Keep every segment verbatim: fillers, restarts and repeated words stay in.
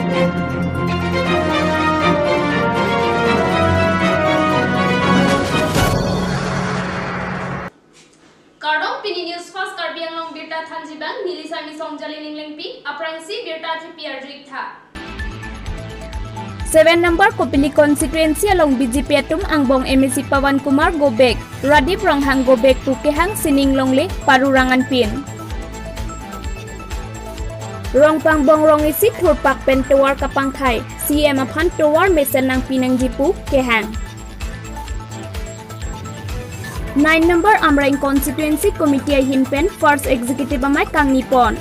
Kardom, pini News Fast Karbi Anglong birta thanji abang, neli Sami Songjali Ninglengpi, aphrangsi birta thepi arju-ik tha. Seven number Kopili constituency along B J P atum angbong M A C Pawan Kumar go back, Radip Ronghang go back pu kehang sining longle parurang anpin. Rongpangbong rong isi thurpak pen tovar kapangthai, C M aphan tovar mesen nangpi nangji pu kehang. Nine number Amreng Constituency Committee ahin pen First Executive amei kangni pon.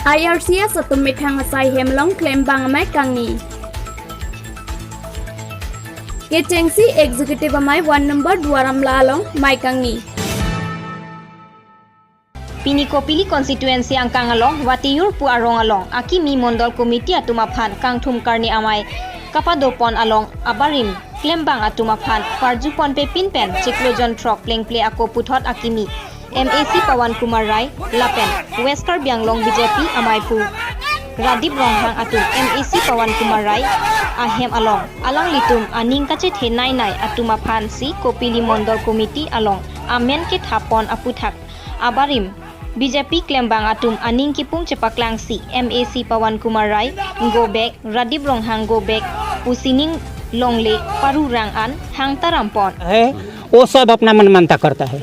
I R C S atum methang asai hem along klembang amei kangni. Kechengsi Executive amei one number Duar Amla along mei kangni. Pini Kopili constituency angkang along Watiyur pu arong along akimi mondol committee atum aphan kangthum karni amei kapado pon along abarim klembang atum aphan parju ponpe pinpen chiklo jon throk plengple ako puthot akimi M A C Pawan Kumar Rai lapen West Karbi Anglong B J P amei pu Radip Ronghang atum M A C Pawan Kumar Rai ahem along alanglitum aning kachethe nai nai atum aphan si Kopili mondol committee along amen kethap pon aputhak abarim B J P klembang atum aning kipung chepaklangsi M A C Pawan Kumar Rai go back, Radip Ronghang go back pu sining longle parurang an hang taram pon. है, वो सब अपना मन मानता करता है।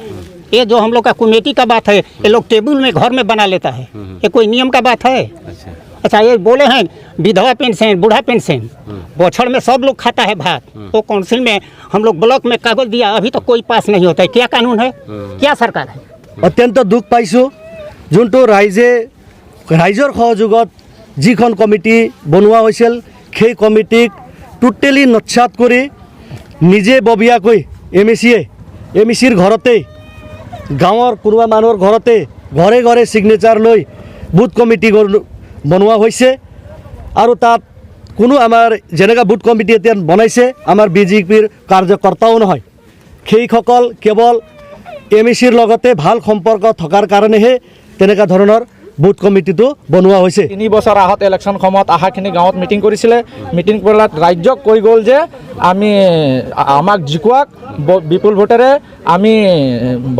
ये जो हम लोग का कमेटी का बात है, ये लोग टेबल में घर में बना लेता है। ये कोई नियम का बात है? अच्छा। अच्छा, ये बोले हैं विधवा पेंशन, बूढ़ा पेंशन, बछर में सब लोग खाता है भात। वो काउंसिल में हम लोग ब्लॉक में कागज दिया, अभी तक कोई पास नहीं होता है। क्या कानून है? क्या सरकार है? অত্যন্ত দুখ পাইছোঁ, যোনটো ৰাইজে, ৰাইজৰ সহযোগত যিখন কমিটি বনোৱা হৈছিল, সেই কমিটিক টোটেলি নস্যাৎ কৰি নিজে ববীয়াকৈ এম এ চিয়ে, এম এ চিৰ ঘৰতেই, গাঁৱৰ কোনোবা মানুহৰ ঘৰতে ঘৰে ঘৰে ছিগনেচাৰ লৈ বুথ কমিটি গল-, বনোৱা হৈছে। আৰু তাত কোনো আমাৰ যেনেকা বুথ কমিটি এতিয়া বনাইছে, আমাৰ বি জে পিৰ কাৰ্যকৰ্তাও নহয়। সেইসকল কেৱল এম এ চিৰ লগতে ভাল সম্পৰ্ক থকাৰ কাৰণেহে তেনেকুৱা ধৰণৰ বুথ কমিটিটো বনোৱা হৈছে। তিনি বছৰ আগত ইলেকশ্যন সময়ত আহাখিনি গাঁৱত মিটিং কৰিছিলে। মিটিং কৰাত ৰাইজক কৈ গ'ল যে আমি, আ-, আমাক জিকুৱাক ব-, বিপুল ভোটেৰে আমি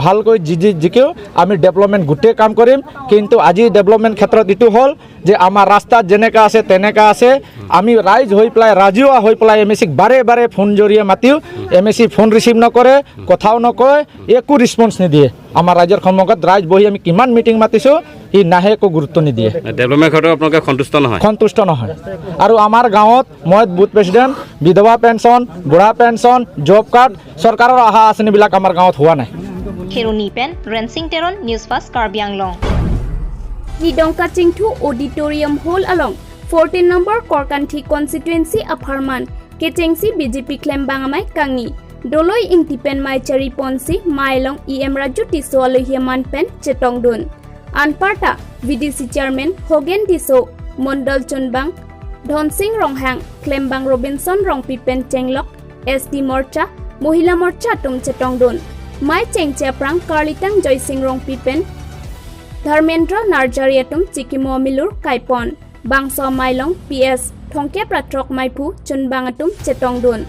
ভালকৈ জি-, জি-, জিকিও, আমি ডেভেলপমেণ্ট গোটেই কাম কৰিম। কিন্তু আজি ডেভেলপমেণ্ট ক্ষেত্ৰত এইটো হ'ল যে আমাৰ ৰাস্তাত যেনেকা আছে তেনেকা আছে। আমি ৰাইজ হৈ পেলাই, ৰাজহুৱা হৈ পেলাই এম এ চিক বাৰে বাৰে ফোন জৰিয়ে মাতিও, M A C phone receive নকৰে, কথাও নকয়, একো ৰেছপন্স নিদিয়ে। আমাৰ ৰাইজৰ সন্মুখত ৰাইজ বহি আমি কিমান মিটিং মাতিছো, ই নাহে, একো গুৰুত্ব নিদিয়ে। ডেভেলপমেণ্ট ক্ষেত্ৰত আপোনালোকে সন্তুষ্ট নহয়? সন্তুষ্ট নহয়। আৰু আমাৰ গাঁৱত মই বুথ প্ৰেচিডেণ্ট, বিধৱা পেঞ্চন, বুঢ়া পেঞ্চন, জব কাৰ্ড, চৰকাৰৰ অহা আঁচনিবিলাক আমাৰ গাঁৱত হোৱা নাই। Kheroni pen Rensing Teron, News Fast Karbi Anglong. Nidong kachingthu Auditorium Hall along fourteen number Korkanthi constituency apharman kechengsi B J P klembang amei kangni. Doloi Ingti pen mei chari ponsi mei along E M Raju Tisso alohi aman pen chetongdun. Anparta V D C Chairman Hogen Tisso, Mondol Chunbang Dhonsing Ronghang, klembang Robinson Rongpi pen chenglok S T Morcha, Mohila Morcha atum chetongdun. Mei chengche aphrang karlitang Joysing Rongpi pen Dharmendra Narjari atum chikimo milur kaipon. Bangso mei along P S thongkep ra throk meiphu Chunbang atum chetongdun.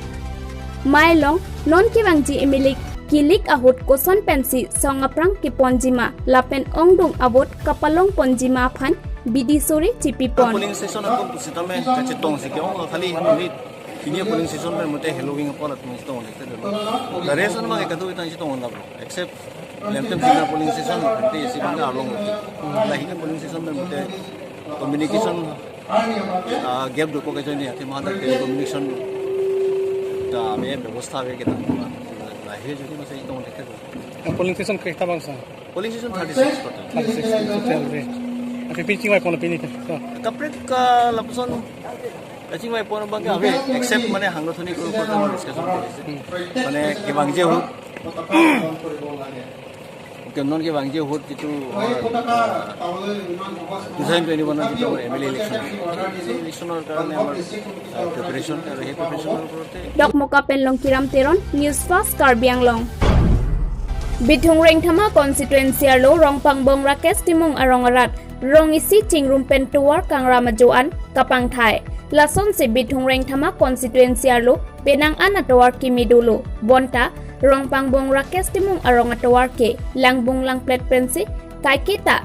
Mei along non kevangji M L A kilik ahut koson pensi song aphrang keponjima lapen ongdung avote kapalong ponjima aphan bidi suri chipipon. Polling station atum pusitame kachetongsi ke-ong lo, khali only kini polling station pen mute Halloween apol atum chetong lekte dolo. The rest an bang ekadu itang chetong lab lo. Except Lemtem tina polling station lo, te isi bang arlong lo. Lahini polling station pen mute communication, ah, gap do ko kejani ati mahal telecommunication ta me bebosta ave kita. Lahi jodi masa itong lekte do. Polling station krekta bangso? Polling station thirty six total. Thirty six total re. Api pitching wai kono pini te. So. Kaprek ka lapuson kachingvai pon abang ke ave, except mane hangno thoni ko ko discussion kori ase. Mane kevangji ahut. Okay, non kevangji ahut jitu, ah, two thousand twenty-one ot jitu amar M L A election. Election or karone amar, ah, preparation, aru he preparation or korote. Dokmoka pen Longkiram Teron, News Fast Karbi Anglong. Bithung Rengthama constituency arlo Rongpangbong Rakesh Timung arong arat rong isi chingrum pen tovar kangram ajo an kapangthai. Lasonsi Bithung Rengthama constituency arlo penang an atovar keme dolo. Bonta Rongpangbong Rakesh Timung arong atovar ke langbung langplet pensi kaiketa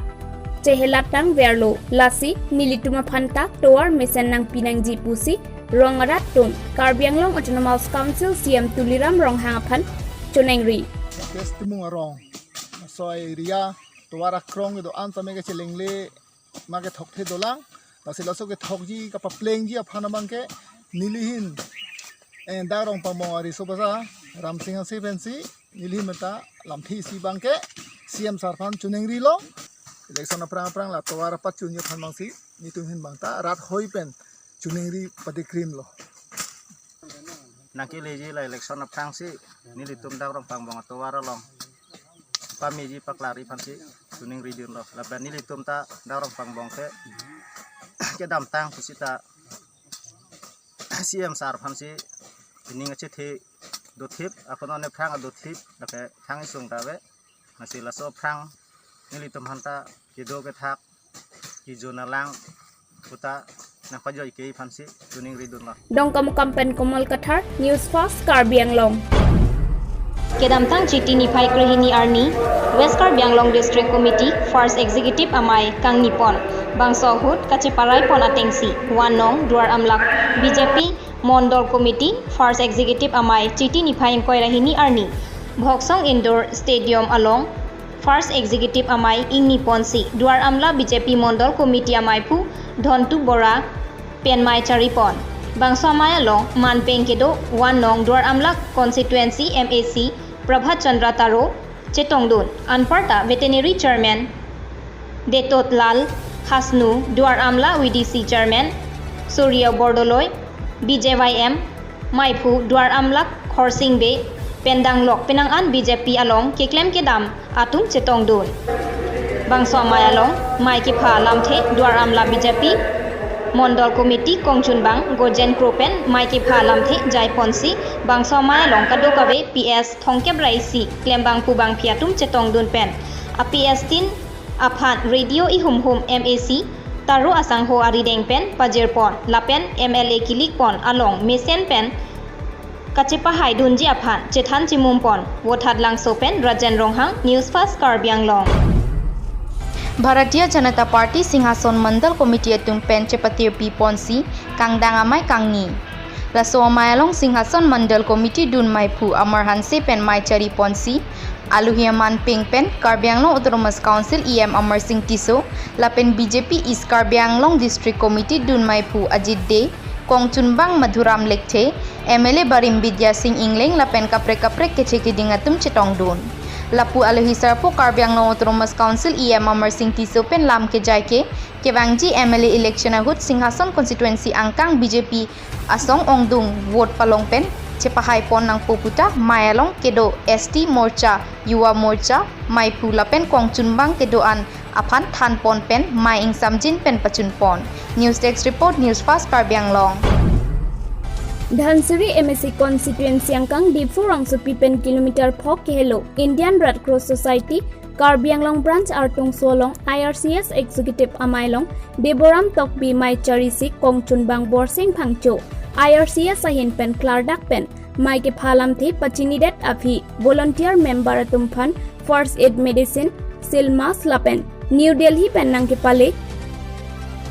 chehelat tangverlo. Lasi nelitum aphanta tovar mesen nangpi nangji pusi rong arat atum Karbi Anglong Autonomous Council C E M Tuliram Ronghang aphan choningri. Rakesh Timung arong, laso area tovar akrong kedo-an tame kachelengle ma kethok the dolang. Lasi laso kethokji kapaplengji aphan abang ke nelihin, eh, dak Rongpangbong ariso basa Ramsing Hanse pensi nelihin menta lamthe isi abang ke C E M sir aphan choningrilo. Election aphrang aphrang la tovar pachunji aphan abangsi netum ahin abang ta rat hoi pen choningri padikrimlo. Nangkeleji la election aphrangsi nelitum dak Rongpangbong atovar along pameji paklarji aphansi choningridunlo. Lapen nelitum ta dak Rongpangbong ke kedamtang pusita C E M sir aphansi ining achethe dothip, akono ne phrang adothip, lake thang isung ta ave. Lasi laso aphrang nelitum aphanta kedo kethak, kejun alang puta nangpajoike aphansi choningridunlo. Dongkamukam pen Komal Kathar, News Fast Karbi Anglong. Kedamtang Chiti niphai krehini arni, West Karbi Anglong District Committee First Executive Amei kangnipon. Bangso ahut kacheparai pon atengsi, Wanong Duar Amla B J P Mondol Committee First Executive Amei Chiti niphai ingkoi ra hini arni Bhoksong Indoor Stadium along First Executive Amei ingniponsi Duar Amla B J P Mondol Committee Amei phu Dhontu Bora pen mei charipon. Bangso amei along manpeng kedo Wanong Duar Amla Constituency M A C Prabhat Chandra Taro chetongdun. Anparta Veterinary Chairman Detotlal Hasnu, Duar Amla V D C Chairman Surya Bordoloi, B J Y M meiphu Duar Amla Khorsing Bey pen danglok penang an B J P along keklem kedam atum chetongdun. Bangso amei along mei kepha lamthe Duar Amla B J P Mondol Committee kongchunbang Gojen Kro pen mei kepha lamthe jaiponsi bangso amei along kadokave P S thomkep ra isi klembang pu bangphi atum chetongdun pen a P S tin aphan radio ihumhum M A C Taro asangho arideng pen pajirpon lapen M L A kilikpon along mesen pen kachepahaidunji aphan chethan chimumpon. Vothatlangso pen Rajen Ronghang, News Fast Karbi Anglong. Bharatiya Janata Party Singhason Mandal Committee atum pen chepatirpiponsi kangdang amei kangni. Laso amei along Singhason Mandal Committee dun meiphu Amar Hanse pen mei chariponsi, alohi amanpeng pen Karbi Anglong Autonomous Council E M Amarsing Tisso, lapen B J P East Karbi Anglong District Committee dun meiphu Ajit Dey, kongchunbang Madhuram Lekthe, M L A barim Bidya Sing Engleng lapen kaprek kaprek keche keding atum chetongdun. Lapu alohi sarpo Karbi Anglong Autonomous Council E M Amarsing Tisso pen lam kejaike, kevangji M L A election ahut Singhason constituency angkang B J P asong ongdung vote palong pen chepahaipon nangpo puta mei along kedo S T Morcha, Yuva Morcha meiphu lapen kongchunbang kedo-an aphan thanpon pen mei ingsamjin pen pachunpon. News Desk Report, News Fast Karbi Anglong. Dhansiri M A C constituency angkang Diphu rongsopi pen kilometer phok kehelo Indian Red Cross Society Karbi Anglong Branch artungso along I R C S Executive Amei along Deboram Tokbi mei charisi kongchunbang Borsing Phangcho, I R C S ahin pen klardak pen mei kepha lamthe pachinidet aphi volunteer member atum aphan first aid medicine, seal mask lapen New Delhi pen nangkepale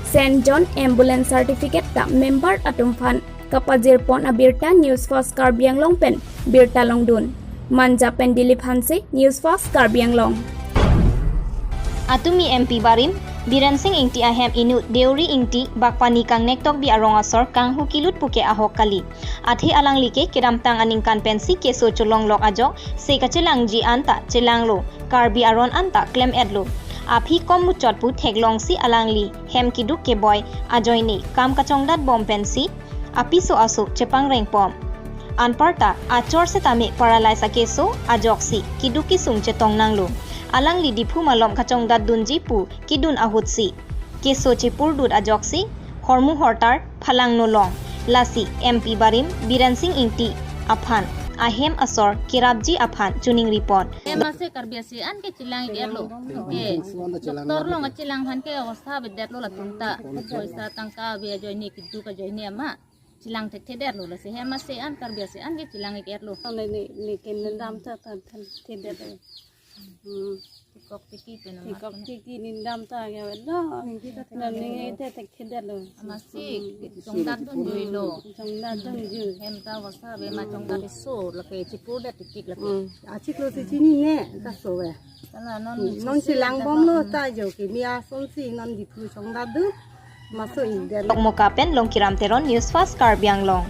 Saint John ambulance certificate ta member atum aphan kapajirpon abirta News Fast Karbi Anglong pen birta longdun. Manja pen Dilip Hanse, News Fast Karbi Anglong. Atumi M P barim Biren Sing Ingti ahem inut Deuri Ingti bakpani kangnek tokbi arong asor kanghu kilut puke ahok kali. Athe alangli ke kedamtang aningkan pensi keso cholonglok ajok se kachelangji anta chelanglo, Karbi aron anta klem-etlo. Aphi kom muchot pu theklongsi alangli hem kiduk keboi ajoine kam kachongdat bom pensi apiso aso chepangrengpon. Anparta achor setame paralyze akeso ajoksi kiduk kisung chetong nanglo. Alangli Diphu malom kachongdatdunji pu kidun ahutsi keso chepurdut ajoksi hormu hortar phalangno long. Lasi M P barim Biren Sing Ingti aphan ahem asor kerapji aphan choningri pon. Hem ase Karbi ase an ke chelang-ik-etlo. Ke doktor along kachelang aphan ke awastha avedetlo latum ta. Poisa tangka ave ajoine, keduk ajoine ama chelang thekthedetlo, lasi hem ase an Karbi ase an ke chelang-ik-etlo. Ne ne ne ke nindam ta ta thekthedetlo. Hmm. Tikok tiki pen ama Tikok pen. Tiki nindam ta ke avedetlo. Ningke ta thekthedetlo. Amatsi chongdat dunjuilo. Chongdat dunju. Hem ta awastha ave ma chongdat keso lake chipurdet tiktik lake. Hmm. Achiklo si chini ne kaso ave. Hala non non si chelang bomlo ta jo kimi asonsi non Diphu chongdat dun. Maso ingdet. Dokmoka pen Longkiram Teron, News Fast Karbi Anglong.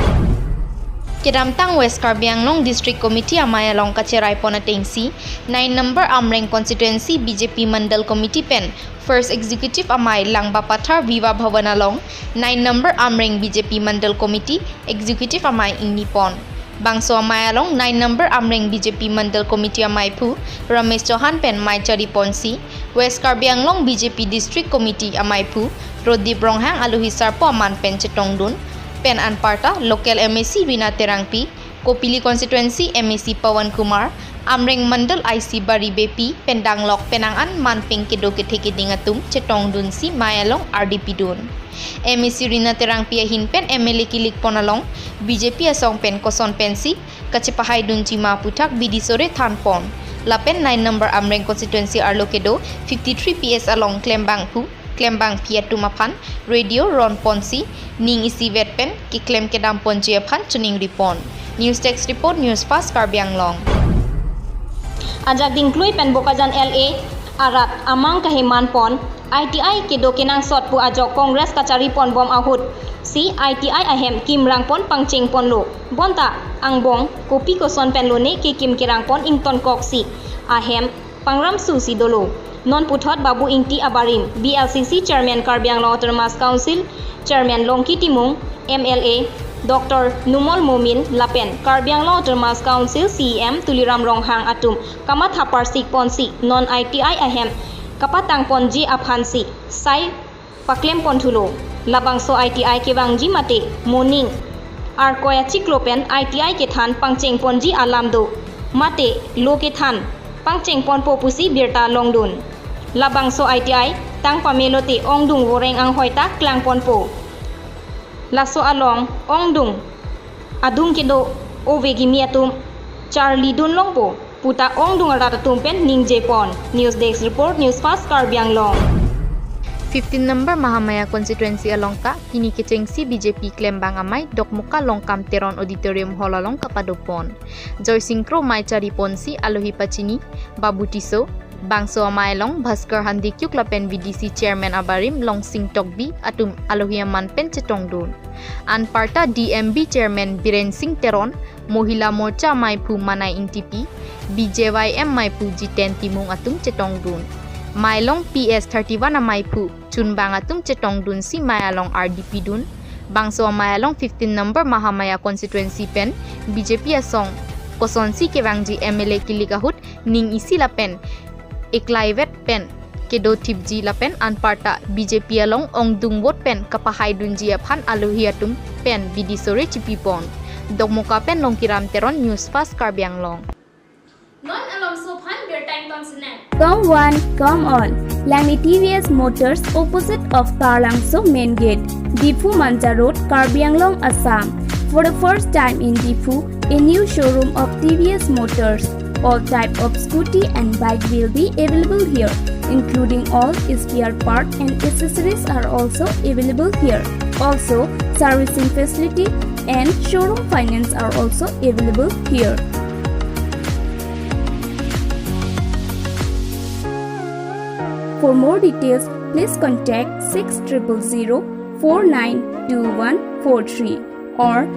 Kedamtang West Karbi Anglong District Committee amei along kacherai pon atengsi, nine number Amreng Constituency B J P Mandal Committee pen First Executive Amei Langbapathar Viva Bhavan along, nine number Amreng B J P Mandal Committee Executive Amei ingni pon. Bangso amei along nine number Amreng B J P Mandal Committee ameiphu Ramesh Chauhan pen mei chari ponsi, West Karbi Anglong B J P District Committee ameiphu Prodip Ronghang alohi sarpo aman pen chetongdun, pen anparta local M A C Rina Terangpi, Kopili Constituency M A C Pawan Kumar, Amreng Mandal I C Bari Beypi pen danglok penang an manpeng kedo kethe keding atum chetongdunsi mei along ardi pidun. M A C Rina Terangpi ahin pen M L A kilik pon along B J P asong pen koson pensi kachepahaidunji ma aputhak bidi sore than pon. Lapen nine number Amreng Constituency arlo kedo fifty-three P S along klembangphu klembangpi atum aphan radio ron ponsi ning isivet pen keklem kedam ponji aphan choningri pon. News Desk Report, News Fast Karbi Anglong. Ajak dingklui pen Bokajan L A arat amang kaheman pon, I T I kedo kenangsot pu ajok Congress kachari pon bom ahut si I T I ahem kimrang pon pangcheng ponlo. Bonta angbong kopi koson pen lone kekim kerang pon ingtonkok si ahem pangramsu si dolo. Non puthot Babu Ingti abarim, B L C C Chairman, Karbi Anglong Autonomous Council Chairman Longki Timung, M L A Doctor Numal Momin lapen Karbi Anglong Autonomous Council C E M Tuliram Ronghang atum kamatha parsik ponsi non I T I ahem kapatang ponji aphansi sai paklem ponthulo. Labangso I T I kevangji mate moning arkoi achiklo pen I T I kethan pangcheng ponji alam do mate lo kethan pangcheng ponpo pusi birta longdun. Labangso I T I tang pamelote ongdung voreng anghoi ta klang ponpo. Laso along ongdung adung kedo ove kimi atum charlidun longpo puta ongdung arat atum pen ningje pon. News Desk Report, News Fast Karbi Anglong. Fifteen number Mahamaya Constituency along ta pini kechengsi B J P klembang amei Dokmoka Longkam Teron Auditorium Hall along kapado pon. Joysing Kro mei chari ponsi alohi pachini, Babu Tisso, bangso amei along Bhaskar Handikyuk lapen V D C Chairman abarim Longsing Tokbi atum alohi aman pen chetongdun. Anparta D M B Chairman Biren Singh Teron, Mohila Morcha ameiphu Manai Ingtipi, B J Y M ameiphu Jiten Timung atum chetongdun. Mei along P S thirty-one ameiphu chunbang atum chetongdunsi mei along ardi pidun. Bangso amei along fifteen number Mahamaya Constituency pen B J P asong kosonsi kevangji M L A kilik ahut ning isi lapen eklaivet pen kedo thipji lapen anparta B J P along ongdung vote pen kapahaidunji aphan alohi atum pen bidi sore chipi pon. Dokmoka pen Longkiram Teron, News Fast Karbi Anglong. Non alomso aphan birta ington sinang. Come one, come all. Langni T V S Motors opposite of Taralangso Main Gate, Diphu Manja Road, Karbi Anglong, Assam. For the first time in Diphu, a new showroom of T V S Motors. All type of scooty and bike will be available here, including all spare part and accessories are also available here. Also, servicing facility and showroom finance are also available here. For more details, please contact six triple zero four nine two one four three or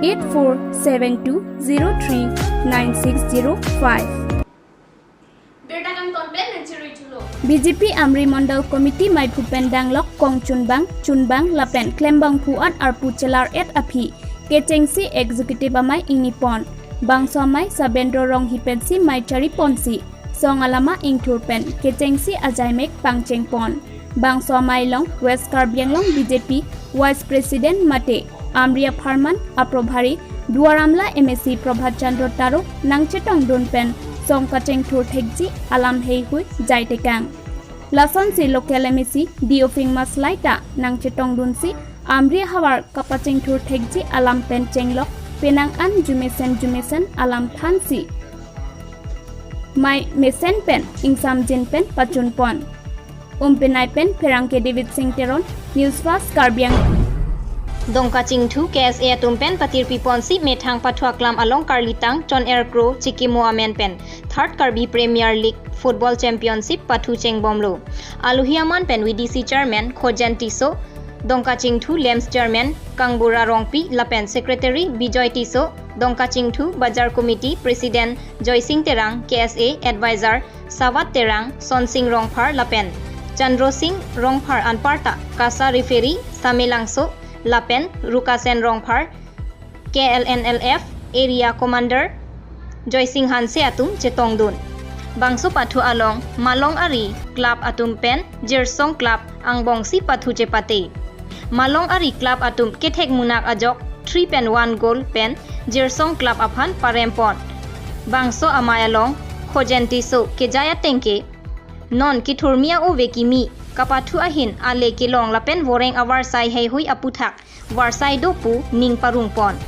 eight four seven two zero three nine six zero five. Birta kangton pen nangcherui thulo. B J P Amri Mandal Committee ameiphu pen danglok kong chunbang, chunbang lapen klembangphu an arpu chelar-et aphi kechengsi executive amei ingni pon. Bangso amei Sabendra Ronghi pensi mei chari ponsi song alama ingthur pen kechengsi ajaimek pangcheng pon. Bangso amei along West Karbi Anglong B J P Vice President mate Amri apharman aprobhari Duar Amla M A C Prabhat Chandra Taro nangchetongdun pen song kachingthur thekji alam heihui jaitekang. Lasonsi local M A C D O Phingmas Lai ta nangchetongdunsi Amri ahavar kapachingthur thekji alam pen chenglok penang an jumesen jumesen alam thansi mai mesen pen ingsamjin pen pachunpon. Umpenai pen Pherangke David Singh Teron, News Fast Karbi Anglong. Dongkachingthu K S A atum pen patirpiponsi methang pathu aklam along karlitang Chon Er Kro chikimo amen pen Third Karbi Premier League Football Championship pathu chengbomlo. Alohi aman pen V D C Chairman Khojen Tisso, Dongkachingthu LAMPS Chairman Kangbura Rongpi lapen Secretary Bijoy Tisso, Dongkachingthu Bazar Committee President Joysing Terang, K S A Advisor Sawat Terang, Sonsing Rongphar lapen Chandro Singh Rongphar anparta KASA referee Same Langso lapen Rukasen Rongphar, K L N L F Area Commander Joysing Hanse atum chetongdun. Bangso pathu along Malong Ari Club atum pen Jirsong Club angbongsi pathu chepate. Malong Ari Club atum kethek munak ajok three pen one goal pen Jirsong Club aphan parempon. Bangso amei along Khojen Tisso kejai atengke, non kethurmi a-ove kimi kapathu ahin ale kelong lapen voreng avarsai heihui aputhak varsai do pu ning parungpon.